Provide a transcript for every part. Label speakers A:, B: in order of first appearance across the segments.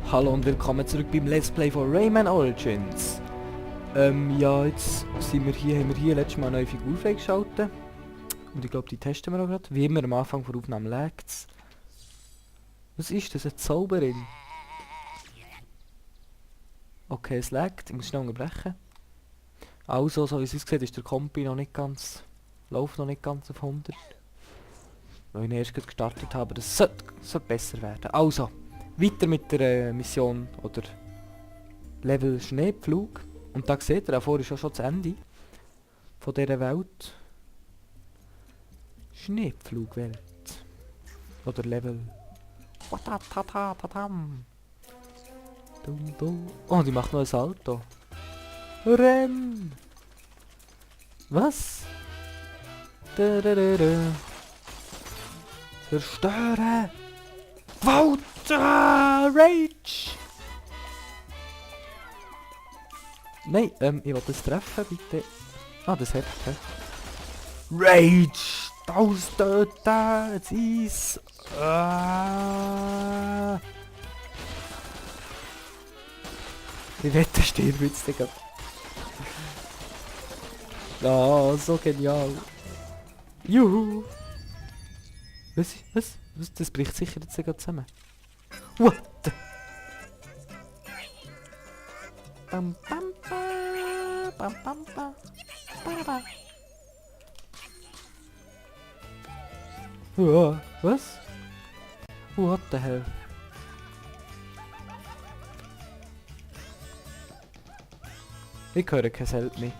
A: Hallo und willkommen zurück beim Let's Play von Rayman Origins. Ja, jetzt haben wir hier letztes Mal eine neue Figur freigeschaltet. Und ich glaube, die testen wir auch gerade. Wie immer am Anfang der Aufnahme lag's. Was ist das? Eine Zauberin? Okay, es laggt. Ich muss schnell unterbrechen. Also, so wie es aussieht, ist der Kompi noch nicht ganz... läuft noch nicht ganz auf 100. Weil ich ihn erst gerade gestartet habe. Das sollte besser werden. Also, weiter mit der Mission oder Level Schneepflug. Und da seht ihr, davor ist auch schon das Ende von dieser Welt. Schneepflugwelt. Oder Level. Watatatatam. Oh, die macht noch ein Salto. Renn! Was? Zerstören! Rage! Nein, ich will das treffen, bitte. Ah, das hat er. Rage! Austöten! Das Eis! Ich wette, stirbt jetzt, Digga. Ah, so genial. Juhu! Was? Das bricht sicher jetzt sogar zusammen. What the? Bam bam ba, bam bam ba, ba ba. Was? What the hell? Ich höre kein Help mehr.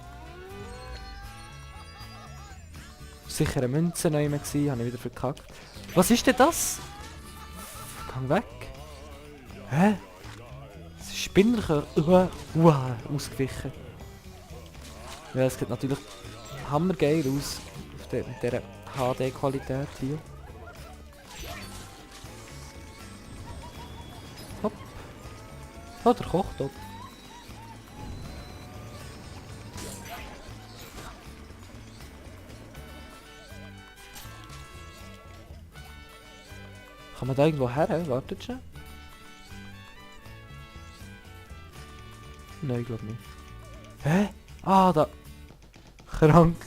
A: Sicher eine Münze noch immer gewesen, habe ich wieder verkackt. Was ist denn das? Gang weg. Hä? Das ist Spinnerkörper. Ausgewichen. Ja, es sieht natürlich hammergeil aus. Mit dieser HD-Qualität hier. Hopp. Oh, der kocht dort. Kann man da irgendwo her? Wartet schon. Nein, ich glaube nicht. Hä? Ah, da. Krank.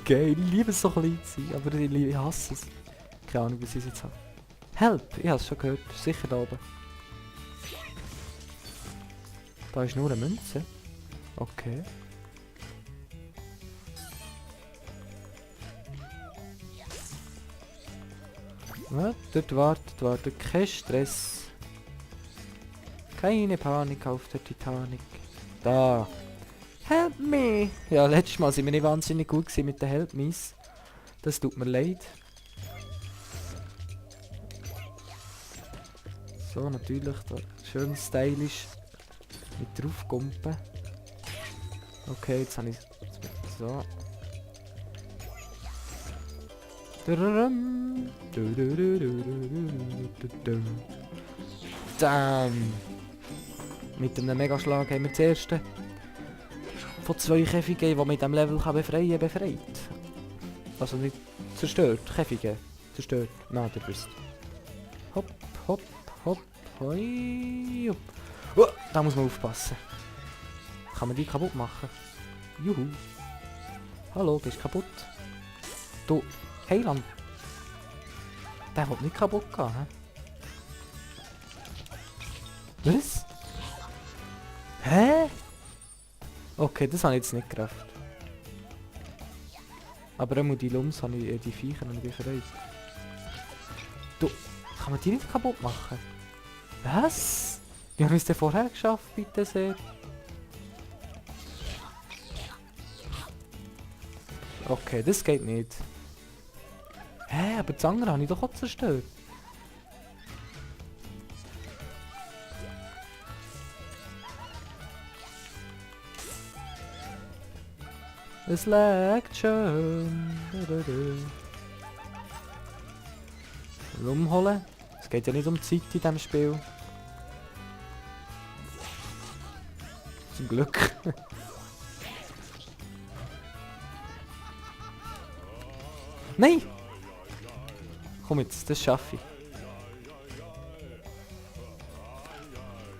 A: Geil, ich liebe es so klein zu sein, aber ich hasse es. Keine Ahnung, was ich jetzt habe. Help! Ich habe es schon gehört. Sicher da oben. Da ist nur eine Münze. Okay. Wartet. Kein Stress. Keine Panik auf der Titanic. Da. Help me! Ja, letztes Mal sind wir nicht wahnsinnig gut gewesen mit den Help Me's. Das tut mir leid. So, natürlich. Da schön stylisch. Mit draufgumpen. Okay, jetzt habe ich... So. Damn! Mit einem Megaschlag haben wir das erste von 2 Käfigen, die man in diesem Level befreien kann, befreit. Also nicht zerstört, Käfige zerstört. Nein, ihr wisst. Hopp, hopp, hopp, hoi, hopp. Oh, da muss man aufpassen. Kann man die kaputt machen? Juhu. Hallo, bist du kaputt? Du, Heiland. Der will nicht kaputt gehen, hä? Was? Hä? Okay, das habe ich jetzt nicht gerafft. Aber auch die Lums habe ich, die Viecher habe ich befreit. Du, kann man die nicht kaputt machen? Was? Wie haben wir es denn vorher geschafft, bitte sehr? Okay, das geht nicht. Hä, aber das andere habe ich doch auch zerstört. Es laggt schön. Rumholen. Es geht ja nicht um Zeit in diesem Spiel. Zum Glück. Nein! Komm jetzt, das schaffe ich.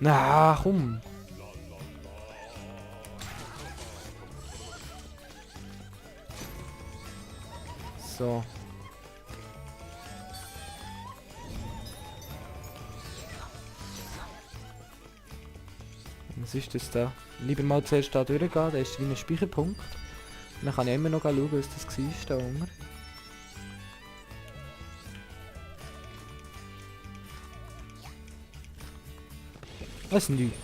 A: Na, komm. So. Was ist das da? Lieber mal zuerst da durchgehen, da ist wie ein Speicherpunkt. Und dann kann ich immer noch schauen, was das war da unten. Das ist nichts.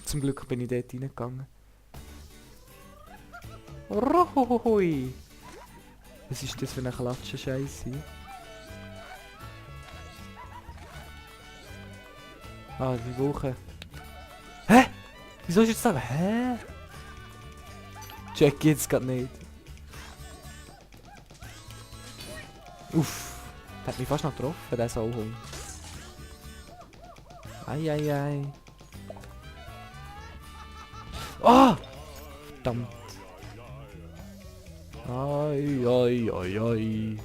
A: Zum Glück bin ich dort reingegangen. Rohohohoi! Was ist das für eine Klatsche-Scheiße? Ah, die Woche. Hä? Wieso ist jetzt da? Hä? Check jetzt grad nicht. Uff. Der hat mich fast noch getroffen, der Sauhund. Eieiei. Ah! Verdammt. Ai, ai, ai, ai.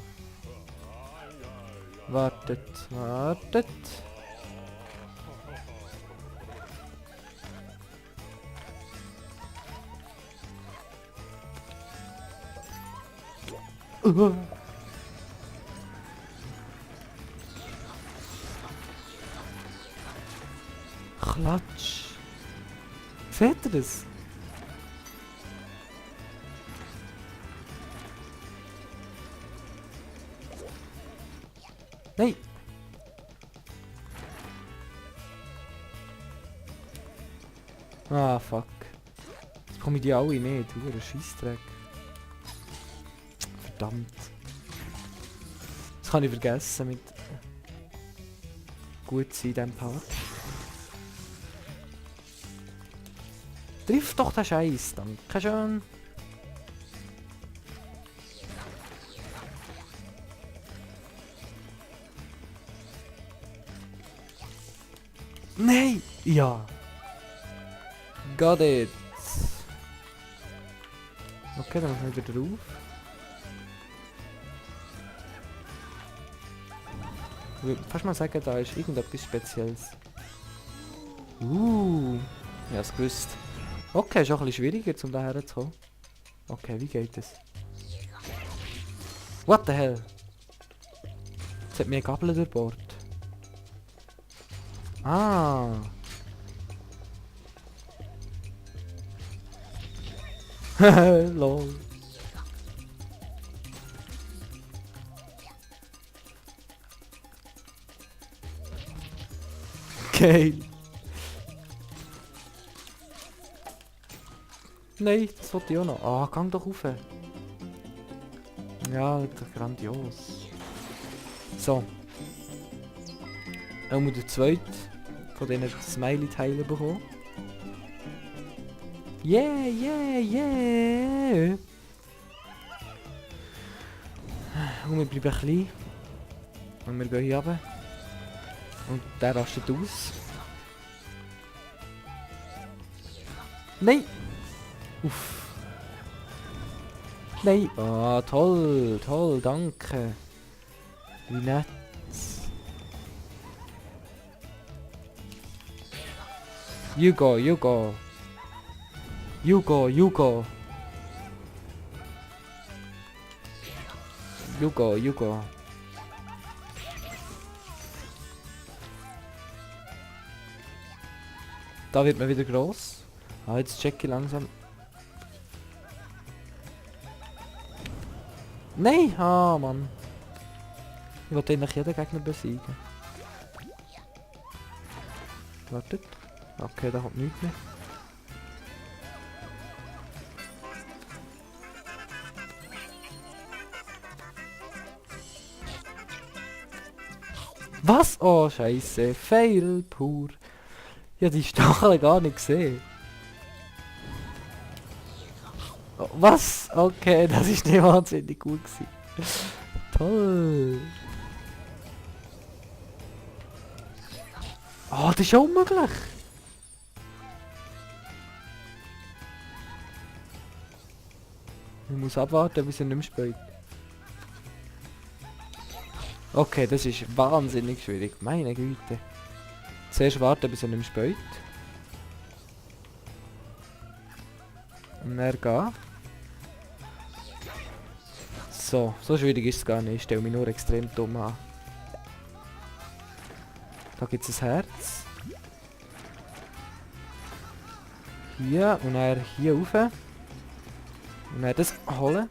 A: Wartet, wartet. Klatsch. Seht ihr das? Nein! Ah, fuck. Jetzt komme ich die alle nicht. Du, ein Scheissdreck. Verdammt. Das kann ich vergessen mit gut sein in diesem Part. Triff doch den Scheiß, danke schön. Nein! Ja! Got it! Okay, dann machen wir wieder drauf. Ich würde fast mal sagen, da ist irgendetwas Spezielles. Ich hab's gewusst. Okay, ist auch ein bisschen schwieriger, um da herzukommen. Okay, wie geht das? What the hell? Jetzt hat mir eine Gabel durchbohrt. Ah! Lol. Geil. Nein, das wollte ich auch noch. Ah, gang doch rauf. Ja, grandios. So. Auch mal der zweite von diesen Smiley-Teilen bekommen. Yeah, yeah, yeah! Und wir bleiben klein. Und wir gehen hier runter. Und der rastet aus. Nein! Uff. Nein! Ah, toll, toll, danke. Wie nett. You go, you go. You go, you go. You go, you go. Da wird man wieder groß. Ah, jetzt check ich langsam. Nein! Ah, Mann. Ich wollte eigentlich jeden Gegner besiegen. Wartet. Okay, da kommt nichts mehr. Was? Oh, Scheiße. Fail pur. Ja, die Stachel gar nicht gesehen. Oh, was? Okay, das ist nicht wahnsinnig gut gewesen. Toll. Oh, das ist ja unmöglich. Ich muss abwarten, bis er nicht mehr spielt. Okay, das ist wahnsinnig schwierig. Meine Güte. Zuerst warten, bis er nicht mehr spielt. Und dann gehen. So, so schwierig ist es gar nicht. Ich stelle mich nur extrem dumm an. Da gibt es ein Herz. Hier und dann hier rauf. Und dann das holen.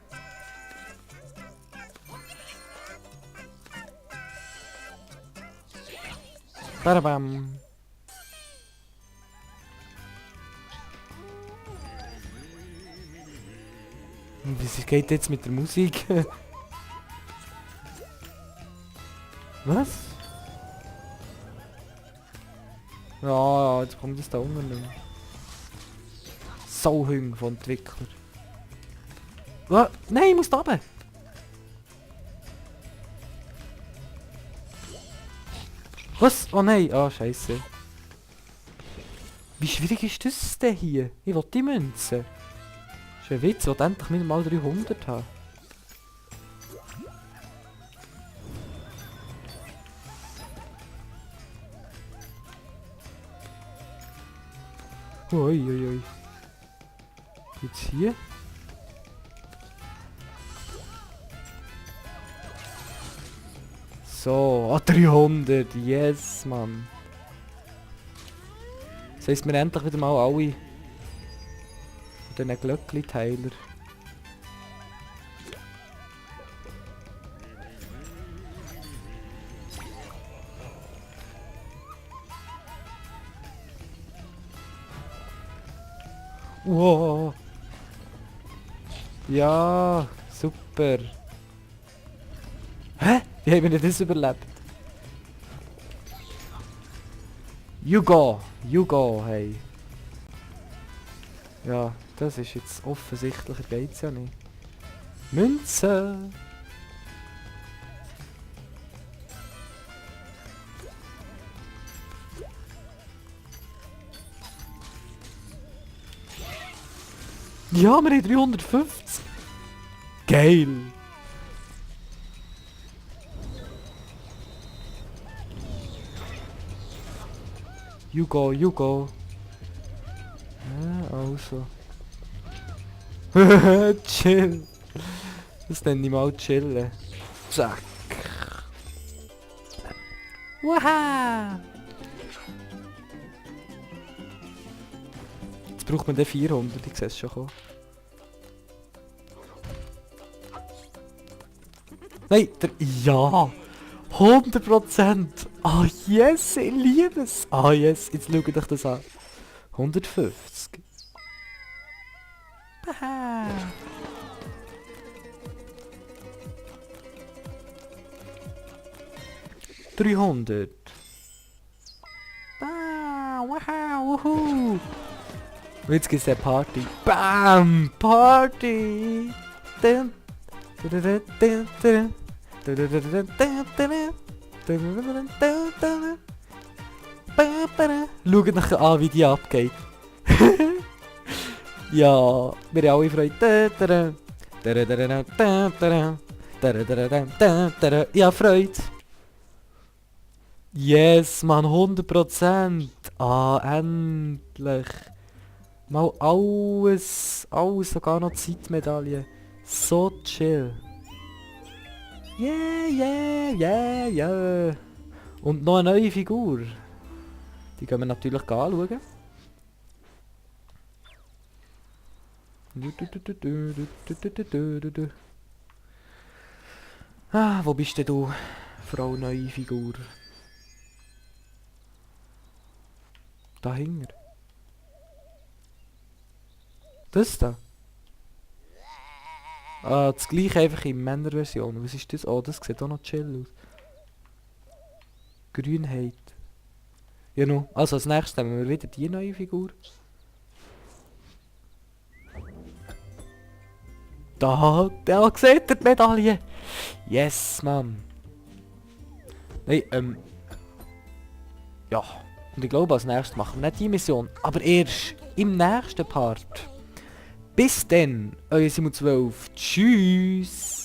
A: Badabam. Wie geht jetzt mit der Musik? Was? Ja, jetzt kommt das da unten nicht mehr. Sauhüng von Entwickler. Was? Nein, ich muss da runter. Was? Oh nein. Ah, scheiße. Wie schwierig ist das denn hier? Ich will die Münze. Das ist ein Witz, ich will endlich minimal 300 haben. Uiuiui. Jetzt hier. So, 300. Yes, Mann. Das heisst, wir endlich wieder mal alle von diesen Glöckli-Teiler. Wow. Ja, super. Hä? Wie haben wir das überlebt? You go, hey. Ja, das ist jetzt offensichtlicher geht's ja nicht. Münze! Ja, wir haben 350! Geil! You go. Ja, also. Chill. Das nenne ich mal chillen. Zack. Waha! Jetzt braucht man den 400, ich sehe es schon kommen. Nein, der... Ja! 100%! Ah yes, ich liebe es! Ah yes, jetzt schaut euch das an. 150. Haha. $300. Ah, wow, wuhu. Und jetzt gibt es eine Party. Bam! Party! Dun, dun, dun, dun, dun. Schaut nachher an, wie die abgeht. Ja, wir haben alle Freude. Ja, Freude. Yes, man, 100%. Ah, endlich. Mal alles, sogar noch Zeitmedaille. So chill. Yeah. Und noch eine neue Figur. Die können wir natürlich anschauen. Ah, wo bist denn du, Frau neue Figur? Dahinter. Das da? Ah, das gleiche einfach in Männerversion. Was ist das? Oh, das sieht auch noch chill aus. Grünheit. Ja, no. Also als nächstes haben wir wieder die neue Figur. Da seht ihr die Medaille. Yes, Mann. Nein, ja. Und ich glaube, als nächstes machen wir nicht die Mission, aber erst im nächsten Part. Bis dann, euer Simon12. Tschüss.